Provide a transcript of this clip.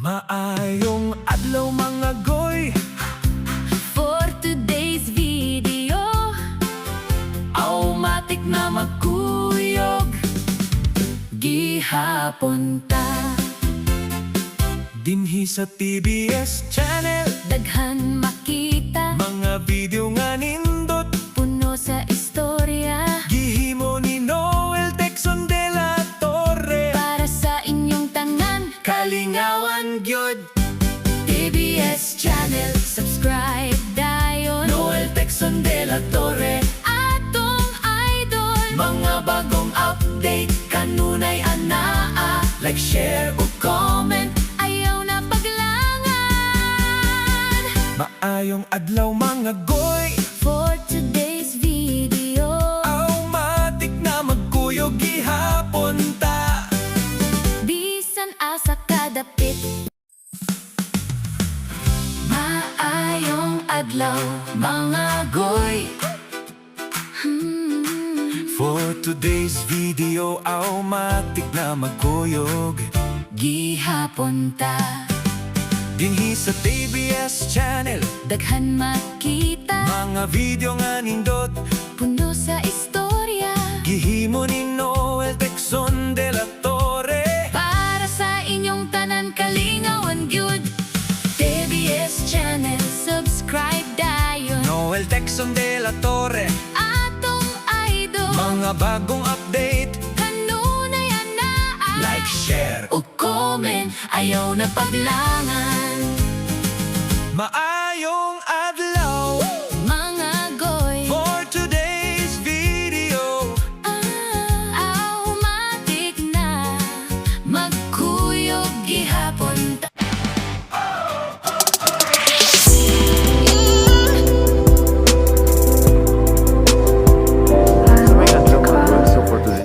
Maayong adlaw, mga goy. For today's video, automatic na magkuyog gihapon ta. Dinhi sa TBS Channel. Daghan makita. Mga video nga nindot. Puno sa istorya. Gihimo ni Noel Texon de la Torre. Para sa inyong tanan. Kalingawan gyud. TBS Channel. Subscribe dayon. Noel Texon de la Torre. Atong idol. Mga bagong update kanunay anaa. Like, share ug comment. Ayaw na paglangan. Maayong adlaw, mga goy. For today's video, Automatic na magkuyog gihapon ta. Bisan asa kadapit. Maayong adlaw, mga goy. For today's video, automatic na magkuyog gihapon ta. dinhi sa TBS Channel. Daghan makita. Mga video nga nindot. Puno sa istorya. Gihimo ni Noel Texon de la Torre. Para sa inyong tanan, kalingawan gyud. TBS Channel. Subscribe dayon. Noel Texon de la Torre. Atong idol. Mga bagong update. Kanunay anaa. Like, share ug comment. Ayaw na paglangan. Maayong adlaw. Mga goy. For today's video, Ah, automatic na magkuyog gihapon ta.